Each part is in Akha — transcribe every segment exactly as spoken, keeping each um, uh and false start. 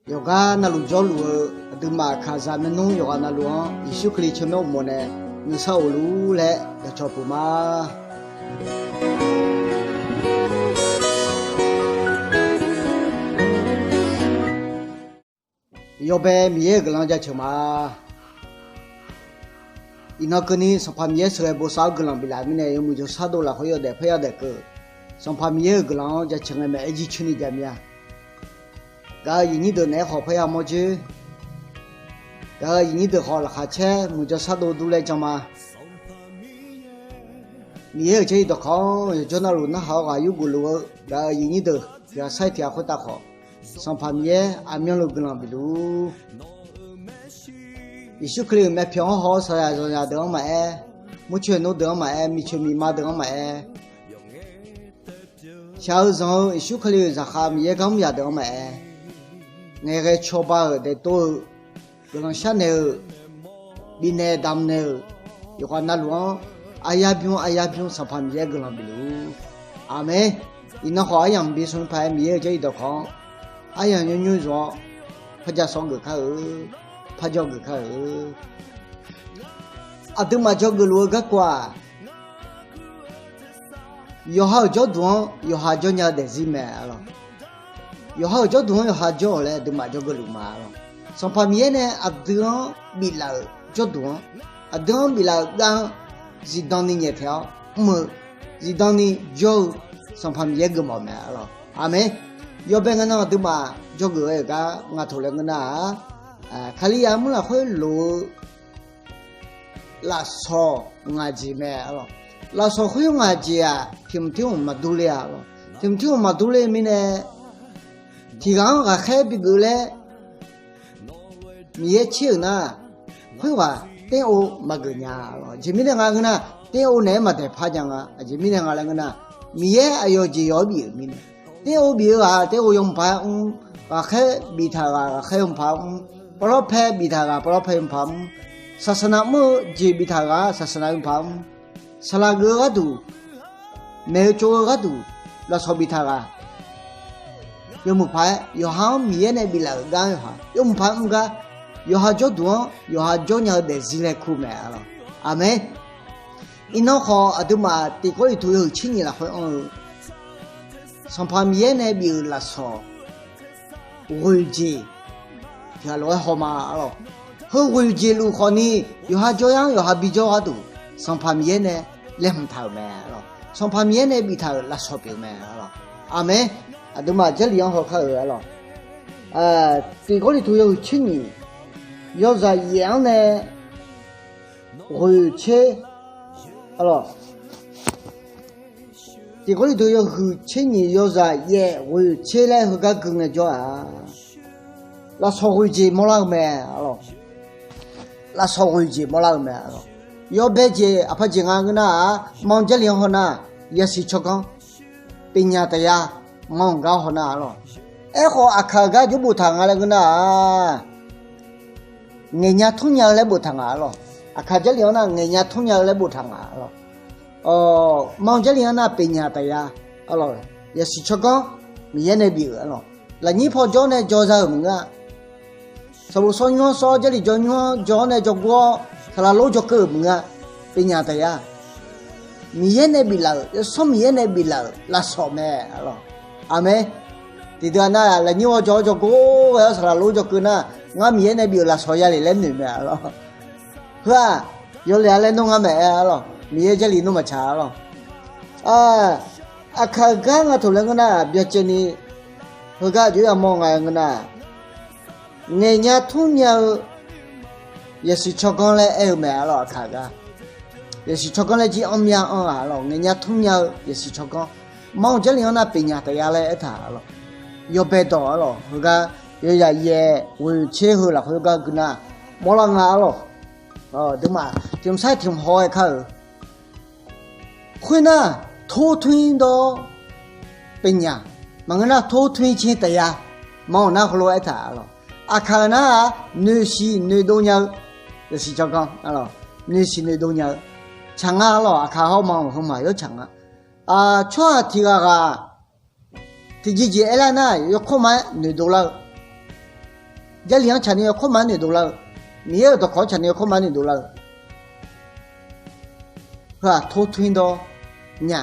Yawqgar navluf jawrluf-eu aqduimaf kaqzaq maernmr yawqghaq navluf-anr Yeqsur Kali tsawrmyanr uqmov nae nuisar of luf-ur laer dawqcawq puq ma. Yawbae Miqyaer-euq guiqlanq jaceuq ma. Iqnan keuvni Sanqpaq Miqyaer sheuqghae bosav-awr guiqlanq biflaf-euq mirnae, yawmuiq jawrshar dov lafkhoer yawdaef parya daef keuv, Sanqpaq Miqyaer-euq guiqlanq-anr jaceuq ngae maeq-aer jircoer ni jav mir-a. Gaq-euq aqyuif nyir deuq naeq-aer khawf parya mawr dzoer. Gaq-euq aqyuif nyir deuq khawf laqkhaq caer muiq jawrshar dov dur laer jan ma. Miqyaer-euq Jarlif dawqkawq-anr yawqjawr navluf narhaq-awr ghaq yurgeuf luf-eu gaq-euq aqyuif nyir deuq tiqghaq sar-iq tiqghaq khoertav khawf, Sanqpaq Miqyaer aqmyanluf guiqlanq bif luf-ur. Yeqsur Kali-euq myavpyawq-anr haw-awr saqyaq zanqzaq deuq-anr maqaer, murcoeq nor deuq-anr maqaer, miqcoeq miqma deuq-anr maqaer, shaq-eu zanq-eu Yeqsur Kali-euq zaqkhav Miqyaer gar mr yaq deuq-anr maqaer, ngaeqghae cawba-euq daeftov-eu guiqlanq sharnaeq-euq, bifnaeq damqnaeq-euq yawqghaq navluf-anr aryar bymr aryar bymr Sanqpaq Miqyaer guiqlanq bif luf-ur. Aqmeq. Iqnan khawf aryamq bi smr paq-aer Miqyaer-euq Jarlif dawqkawq-anr aryamq nymr nymr zmq-awr parja sawr geuf kar-eu, parjawr geuf kar-eu. Aqduimaf jawrgeuf luf-eu garkawv-aq, yawqha-euq jawrduq-anr yawqha jawr nya-eu daefzir mae arlawq. Yawqha-euq jawrduq-anr yawqha jawr-awq laer aqduimaf jawrgeuf luf ma arlawq. Sanqpaq Miqyaer nae aqdui-anr biflaf-euq jawrduq-anr, aqdui-anr biflaf-euq gar-anr zifdan ni nyaeftaeq-awr mr-eu, zifdan ni jawr-eu Sanqpaq Miqyaer geufmawf mae arlawq. Aqmeq. Yawbae ngae nan aqduimaf jawrgeuf ghae-euq gar ngatoq laer ngeur nar-aq, Kalizaq armur lafkhoer loq-eu lafsawq ngaq jeq mae arlawq. Lafsawq khoer ngaq jeq-aq, tiq hmq tiq hmq maqdur ler-a arlawq. Tiq hmq tiq hmq maqdur ler-eu mirnae, tiq ghaq-anr ghaqkhaer bigeuf laer Miqyaer tser-euq nar, khoerghaq ter ov maqgeuf nya arlawq. Aqjeq mirnae nga ngeur nar, ter ov naeq-aer maqdaeq par nya nga. Aqjeq mirnae nga laer ngeur nar, Miqyaer aqyawf jeq yawf-aer bif-euq mirnae, ter ov bif-eu ghaq ter ov yawmuiq paq-aer mr, ghaqkhaer biftaq ghaq ghaqkhaer yawmuiq paq-aer mr, pawlawr pae biftaq ghaq pawlawr pae yawmuiq paq-aer mr, saqsaqnav mr-eu jeq biftaq ghaq saqsaqnav yawmuiq paq-aer mr, saqlaq geuf-eu gharduq, maeq-eu tsov-eu gharduq, lafsawq biftaq ghaq yawmuiq paq-aer yawqha-anr Miqyaer nae biflaf-euq gar yawqha yawmuiq paq-aer mr gar, yawqha jawrduq-anr yawqha jawr nya-eu daefzir laer kur mae arlawq. Aqmeq. Iqnan khawf aqduimaf tiq Gawrliqtu yawhuiq tser nyiq lafkhoer anr-eu Sanqpaq Miqyaer nae bif-euq lafsawq ghoeq jeq tiq ghaq lof-aer hawma arlawq. Heu ghoeq jeq luf khawfni, yawqha jawr yar-anr yawqha bijawr gharduq, Sanqpaq Miqyaer nae laeqhmq taq-euq mae arlawq. Sanqpaq Miqyaer nae biftaq-euq lafsawq pyeuf-eu mae arlawq. Aqmeq. Aqduimaf Jarlif-anr hawkar-euq arlawq. Tiq Gawrliqtu yawhuiq tser nyiq yawzaq yaef-anr nae ghoeq tser arlawq. Tiq Gawrliqtu yawhuiq tser nyiq yawzaq yaef ghoeq tser laer heugar gui ngaejawr-aq, lafsawq ghoeq jeq mawrlar-eu mae arlawq. Lafsawq ghoeq jeq mawrlar-eu mae arlawq. Yawbae jeq aqpaq jeq nga ngeur nar-aq, ma-anr Jarlif-anr hawnar, yasiq tsawrganr, pyeufnyaq taf ya, ma-anr gar hawnar arlawq. Aerkhawf aqkaq-euq gar jawr boftaq nga laer ngeur nar-aq, ngaeqnya tmrnya-eu laer boftaq nga arlawq. Aqkaq Jarlif-anr nar ngaeqnya tmrnya-eu laer boftaq nga arlawq. Ma-anr Jarlif-anr nar pyeufnyaq taf ya arlawq. Yasiq tsawrganr, Miqyaer nae bif-euq arlawq. Lafnyir paw jawr nae jawr za-euq maqngeur-a. Sanqbof sawr nymr-anr sawr, Jarlif jawr nymr-anr jawr-awr nae jawrgor-awr saqlaq lor jawrkeuv-euq maqngeur-a. Pyeufnyaq taf ya. Miqyaer nae biflaf-euq, yawsanr Miqyaer nae biflaf-euq lafsawq mae arlawq. Aqmeq. Tiqdeuq-aq nar, lafnyir paw jawr-awr jawrgor ghae-awr saqlaq lor jawrkeuv nar, ngar Miqyaer nae bif-euq lafsawq ya lef laer noeq mae arlawq. Heu-aq, yawlef-a laer nmr ngar maeq-aer arlawq. Miqyaer Jarlif nmr maqtsaq arlawq. Aqkaq-euq gar nga taq laer ngeur nar, byacaevni heugar aqjox yamawr nga ngeur nar, ngaeqnya tmrnya-eu yasiq tsawrganr laer aer-eu mae arlawq. Aqkaq-euq gar yasiq tsawrganr laer jir anr mya anr-aq arlawq, ngaeqnya tmrnya-eu yasiq tsawrganr. Ma-anr Jarlif-anr nar pyeufnyaq taf ya laer aertaq arlawq. Yawbae dawq arlawq. Heugar yawzaq yaef ghoeq tser heu lafkhoer gar gui nar, mawrlar nga arlawq. Aqduimaf tiq hmq sar-iq tiq hmq haw-aer kar-euq Khoernar, tortmr dawr pyeufnyaq, maqngeur nar tortmr tser taf ya, ma-anr nar heulof-aer aertaq arlawq. Aqkaq-euq nar-aq, noeqsiq noeqdov nya-eu yasiq tsawrganr arlawq. Noeqsiq noeqdov nya-eu tsaq nga arlawq. Aqkaq hawr ma-anr heu maqyawr tsaq nga. Tsawrhaq tiq ghaq ghaq tiqjeq jeq aerlar nar, yawkawr ma-aer noeqdov lar-eu Jarlif-anr tsaqni yawkawr maqaer noeqdov lar-eu, Miqyaer-euq dawqkawq-anr tsaqni yawkawr maqaer noeqdov lar-eu, heu-aq โทษที dawr nya,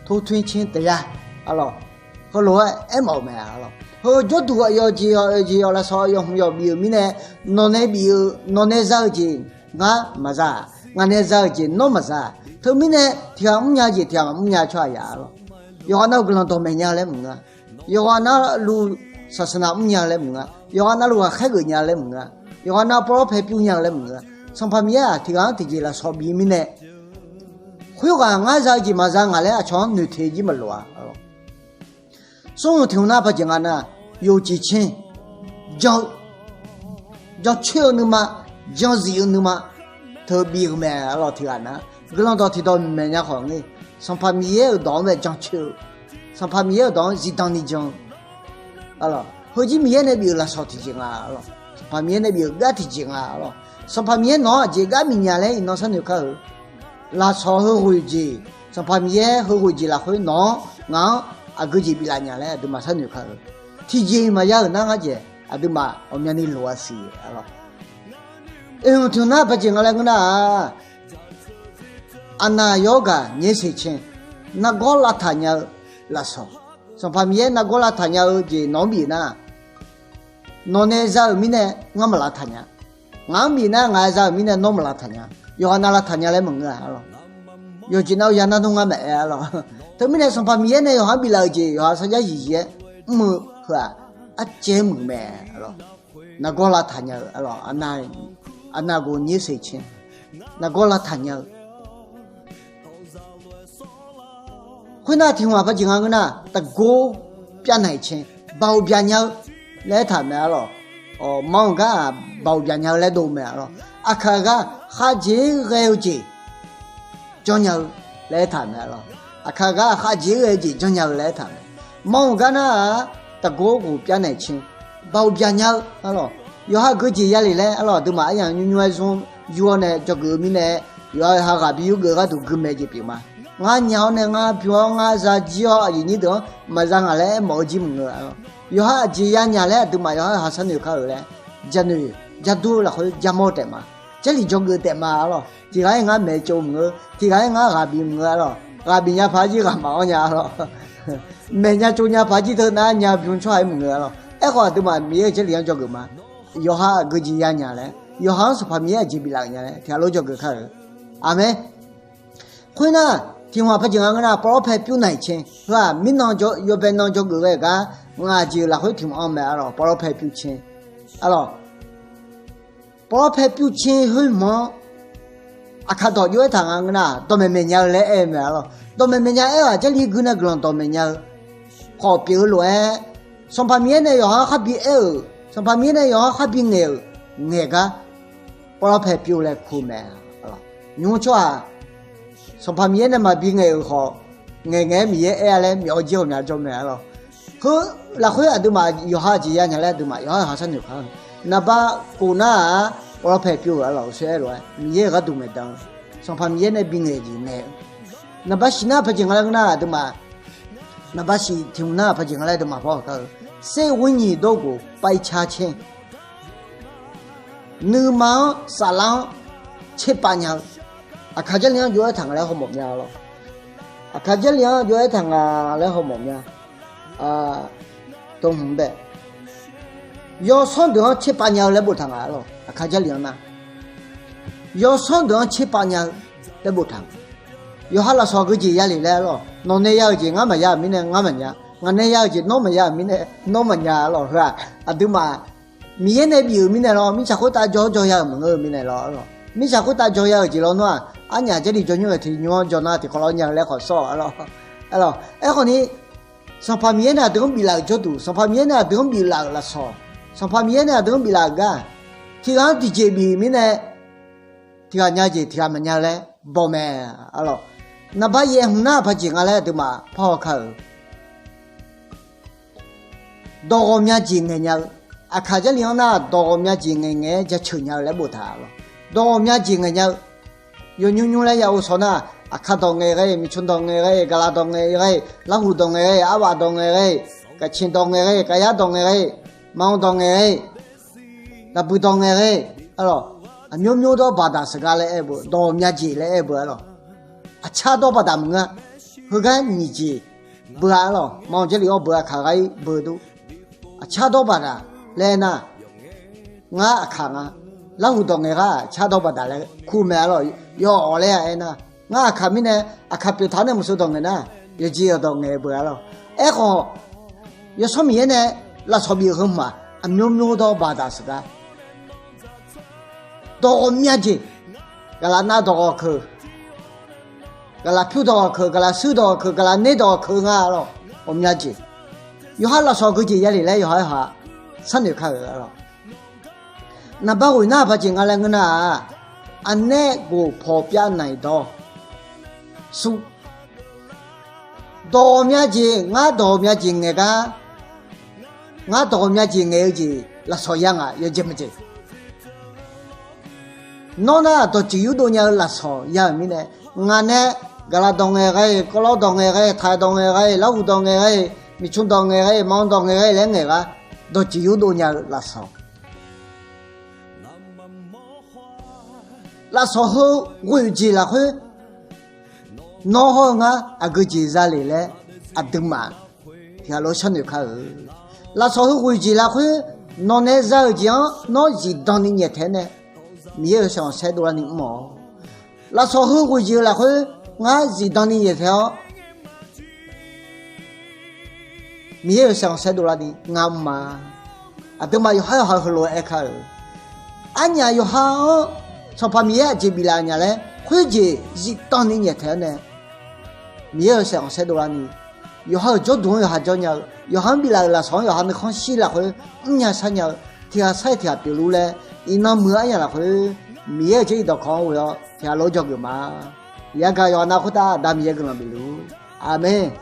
โทษที caer taef-a, arlawq. Heulof-aer aermawf-eu mae, arlawq. Heu jawrduq aqyawf jeq yawq, aqyawf jeq yawq, lafsawq aqyawf hmq yawq bif-euq mirnae, nawqnae bif-eu, nawqnae za-eu jeq ngar maqza-aq, ngaq nae za-eu jeq nawr maqza-aq. Teumirnae tiq ghaq mrnya-eu jeq tiq ghaq maqmr nya-eu tsawrhaq yaf, arlawq. Yawqghaq navluf guiqlanq dawqmaeq nya-eu laer maqngeur-a. Yawqghaq navluf sarsaq navmr nya-eu laer maqngeur-a. Yawqghaq navluf ghaqkhaer geuf nya-eu laer maqngeur-a. Yawqghaq nav pawlawr pae pyur nya-eu laer maqngeur-a. Sanqpaq Miqyaer-aq tiq ghaq-anr tiqjeq lafsawq bif-eu mirnae, khoerghaq ngar za-eu jeq maqza ngaq laer aqcawq-anr noeqtaq-eu jir maqlof-a, arlawq. Smrmuiq tiq hmq nar paqjeq nga nar, yawqjeq caer jan-eu, jancoer-eu nuima, janzif-eu nuima teu bif-eu mae, arlawq. Tiq ghaq nar guiqlanq dawq tiq dawq maeq nya khawf ngeur, Sanqpaq Miqyaer-euq dawq-anr bae jancoer-eu, Sanqpaq Miqyaer-euq dawq-anr zifdan ni jan-eu, arlawq. Heujir Miqyaer nae bif-euq lafsawq tiqjeq nga, arlawq. Sanqpaq Miqyaer nae bif-euq gar tiqjeq nga, arlawq. Sanqpaq Miqyaer nawq-anr aqjeq gar bifnya laer iqnan sharnoeq kar-eu. Lafsawq heu ghoeq jeq, Sanqpaq Miqyaer heu ghoeq jeq lafkhoer nawq-anr ngaq-anr aqgeu jeq biflaf nya laer aqduimaf sharnoeq kar-eu. Tiqjeq maqya-euq nar ngar jaeq aqduimaf ghawqmyani loq-a siq, arlawq. Oeq hmq tiq hmq nar paqjeq nga laer ngeur nar-aq, aqnaq yawr gaq nyaer seq caer, nargawr lavtaq nya-eu lafsawq. Sanqpaq Miqyaer nargawr lavtaq nya-eu jeq nawq-anr bif nar, nawq nae za-euq mirnae ngar maq lavtaq nya. Ngaq-anr bif nar ngaq-aer za-euq mirnae nawr maq lavtaq nya. Yawqghaq nav lavtaq nya laer maqngeur-a, arlawq. Yawqjeq nav-eu ya nar nawr ngar maqaer, arlawq. Teumirnae Sanqpaq Miqyaer nae yawqha-anr biflaf-euq jeq yawqha sarjax zifzif-aer mr-eu heu-aq, arcaev-aer muiq mae, arlawq. Nargawr lavtaq nya-eu, arlawq. Aqnaq ghof nyaer seq caer, nargawr lavtaq nya-eu. Khoernar tiq hmq-aq paqjeq nga ngeur nar, taqgor pyavnaeq caer, baoq byaqnya-eu laer aertaq mae, arlawq. Manr-euq gar-aq baoq byaqnya-eu laer dov mae, arlawq. Aqkaq gar khavjeq-aer ghae-eu jeq janrnya-eu laer aertaq mae, arlawq. Aqkaq gar khavjeq-aer ghae-eu jeq janrnya-eu laer aertaq mae. Manr-euq gar nar-aq, taqgor ghof pyavnaeq caer, baoq byaqnya-eu, arlawq. Yawqha geujeq yale laer, arlawq, aqduimaf aryamq nymr nymr-aer zmr yur-awr nae dzawgeuf-eu mirnae, yawqha yawqha ghaq bi yurgeuf gharduq gui mae jeq pyeuf ma. Ngar nya-awr nae ngar bym-awr ngar zajir-awr aqyuif nyir deuq-anr maqza ngaq laer aermawf-eu jir maqngeur, arlawq. Yawqha aqjeq yanya laer aqduimaf yawqha yawqha sharnoeq kar-euq laer, janoeq jadur-eu lafkhoer jamawr-eu taef ma. Jarlif dzawgeuf taef ma, arlawq. Tiq ghaq-aer ngar maeq tsov maqngeur, tiq ghaq-aer ngar ghaq bif maqngeur, arlawq. Ghaq bif nya paq-aer jir ghaq maqawr nya, arlawq. Maeq nya tsov nya paq-aer jir teu nar nya bym tsawrhaq-aer maqngeur, arlawq. Aerkhawf aqduimaf Miqyaer-euq Jarlif-anr dzawgeuf ma. Yawqha aqgeujeq yanya laer, yawqha-anr Sanqpaq Miqyaer aqjeq biflaf-euq nya laer tiq ghaq lof dzawgeuf kar-euq. Aqmeq. Khoernar, tiq hmq-aq paqjeq nga ngeur nar, pawlawr pae pyur naeq caer. Heu-aq mirnan yawbae nan dzawgeuf ghae-eu gar ngaq jeq-euq lafkhoer tiq hmq-anr mae, arlawq. Pawlawr pae pyur caer, arlawq. Pawlawr pae pyur caer khoer hmq-anr aqkaq dawq jov-aer taq nga ngeur nar, dawqmaeq maeq nya-eu laer aer-eu mae, arlawq. Dawqmaeq maeq nya aer-aq, Jarlif gui nae guiqlanq dawqmaeq nya-eu khawf pyeuf-eu lof-aer, Sanqpaq Miqyaer nae yawqha-anr kharbi aer-euq, Sanqpaq Miqyaer nae yawqha-anr kharbi ngaeq-euq ngaeq gar pawlawr pae pyur laer kur mae. Nymr tsawrhaq Sanqpaq Miqyaer nae maqbi ngaeq-euq khawf, ngaeq ngaeq-aer Miqyaer aer-a laer myawf-eu jir ghawqmya jawr mae, arlawq. Heu lafkhoer aqduimaf yawqha jeq yanya laer aqduimaf yawqha yawqha sharnoeq kar-eu. Naqba kof nar-aq, pawlawr pae pyur-euq, arlawq, uqshoe aer lof-aer Miqyaer-euq gharduq maeqdan-eu, Sanqpaq Miqyaer nae bi ngaeq jeq ngaeq-eu. Naqba shiq nar paqjeq nga laer ngeur nar aqduimaf, naqba shiq tiq hmq nar paqjeq nga laer aqduimaf paw kar-eu, ser ghoer nyiq dawrgoq pav-ir car caer, nuima-anr saflar-anr tserpav nya-eu. Aqkaq Jarlif-anr jov-aer taq nga laer hawmawf mya, arlawq. Aqkaq Jarlif-anr jov-aer taq nga laer hawmawf mya. Dawq hmq bae, yawsanr deuq-anr tserpav nya-eu laer boftaq nga, arlawq. Aqkaq Jarlif-anr nar, yawsanr deuq-anr tserpav nya-eu laer boftaq nga. Yawqha lafsawq geujeq yale laer, arlawq. Nawq nae ya-euq jeq ngar maqya-euq mirnae ngar maqnya. Ngaq nae ya-euq jeq nawr maqya-euq mirnae nawr maqnya, arlawq. Heu-aq aqduimaf Miqyaer nae bif-euq mirnae lawr, mirtsaq khoertav jawr-awr jawr ya-euq maqngeur-eu mirnae lawr, arlawq. Mirtsaq khoertav jawr ya-euq jeq lawnmr-aq, arnyaf Jarlif jawr nymr-eu tiq nymr-anr jawr nar tiqkawv lawr nya-eu laer khawf sawr-awq, arlawq. Arlawq, aerkhawf ni, Sanqpaq Miqyaer nae aqdui-anr biflaf-euq jawrduq, Sanqpaq Miqyaer nae aqdui-anr biflaf-euq lafsawq, Sanqpaq Miqyaer nae aqdui-anr biflaf-euq gar, tiq ghaq-anr tiqjeq bif mirnae, tiq ghaq nya jeq tiq ghaq maqnya laer baw mae, arlawq. Naqbar yaev hmq nar paqjeq nga laer aqduimaf parhaw ka-euq, dawq ghawqmya jeq ngaeq nya-eu. Aqkaq Jarlif-anr nar, dawq ghawqmya jeq ngaeq ngaeq-aer jaceuq nya-eu laer boftaq, arlawq. Dawq ghawqmya jeq ngaeq nya-eu, yawnymr nymr laer ya ghovshaw nar, Aqkaq dawq ngaeq ghae, Miqcmq dawq ngaeq ghae, Gaqlaq dawq ngaeq ghae, Larhuq dawq ngaeq ghae, Arvav dawq ngaeq ghae, Gaqciq dawq ngaeq ghae, Gaqyar dawq ngaeq ghae, Maqanr dawq ngaeq ghae, Daqbuiq dawq ngaeq ghae, arlawq, aqmyanr myanr dawr baqdaq sheuqgar laer aer-eu beu, dawq myav jeq laer aer-eu beu, arlawq, aqcar dawr baqdaq maqngeur-a. Heugar nyiq jeq beu-a, arlawq, ma-anr Jarlif-anr beu aqkaq ghaq-ir beu dur. Aqcar dawr baqdaq laer aernar, ngar aqkaq nga. Larhuq dawq ngaeq ghaq aqcar dawr baqdaq laer kur mae, arlawq, yawawq laer-a aernar, ngar aqkaq mirnae, aqkaq pyeuf taq-anr nae maqseuq dawq ngaeq nar, yawqjeq yawqdawq ngaeq-eu beu, arlawq. Aerkhawf, Yawsanr Miqyaer nae lafsawq bif-euq heu hmq-aq, aqmyanr myanr dawr baqdaq sheuqgar dawq ghawqmya jeq, gaqlaf nav dawq ghawqkeuq, gaqlaf pyur dawq ghawqkeuq, gaqlaf shuir dawq ghawqkeuq, gaqlaf ner dawq ghawqkeuq nga, arlawq, ghawqmya jeq. Yawqha lafsawq geujeq yale laer yawqha-aer ha sharnoeq kar-euq, arlawq. Naqbar ghoeq nar aqbar jeq nga laer ngeur nar-aq, aqnae ghof paw pyav naq-iq dawr su. Dawq ghawqmya jeq, ngar dawq ghawqmya jeq ngaeq gar, ngar dawq ghawqmya jeq ngaeq-eu jeq lafsawq ya ngaq yawjeq maqjeq. Nawr nar dawqtsuif yurdov nya-eu lafsawq ya-euq mirnae, ngaq nae gaqlaq dawq ngaeq ghae-iq, kawvlawr dawq ngaeq ghae-iq, taq dawq ngaeq ghae-iq, larhuq dawq ngaeq ghae-iq, miqcmq dawq ngaeq ghae-iq, maqanr dawq ngaeq ghae-iq laer ngaeq gar, dawqtsuif yurdov nya-eu lafsawq. Lafsawq heu ghoeq jeq lafkhoer nawr hawr-eu ngar aqgeu jeq zale laer aqduimaf tiqghaq lof sharnoeq kar-euq. Lafsawq heu ghoeq jeq lafkhoer nawq nae za-euq jeq-anr nawr zifdan ni nyaeftaeq-aer nae Miqyaer-euq saeqghanq saerdov larni mr-awq. Lafsawq heu ghoeq jeq-eu lafkhoer ngar zifdan ni nyaeftaeq-awr Miqyaer-euq saeqghanq saerdov larni ngar mr ma. Aqduimaf yawqhar yawqha heulof-aer aer kar-euq. Arnyaf yawqha-anr Sanqpaq Miqyaer aqjeq biflaf nya laer khoerjeq zifdan ni nyaeftaeq-awr nae Miqyaer-euq saeqghanq saerdov larni, yawqha-euq jawrduq-anr yawqha jawr nya-eu, yawqha-anr biflaf-euq lafsawq-anr yawqha nuikhanr shir lafkhoer mrnya shar nya-eu, tiqghaq sar-iq tiqghaq pyeufluf laer, iqnan muiq-eu arnyaf lafkhoer Miqyaer-euq jarlif dawqkawq-anr ghoe-awr tiqghaq lof-aer dzawgeuf ma. Yagaq yawqha nav khoertav Aqda Miqyaer guiqlanq bifluf-ur. Aqmeq.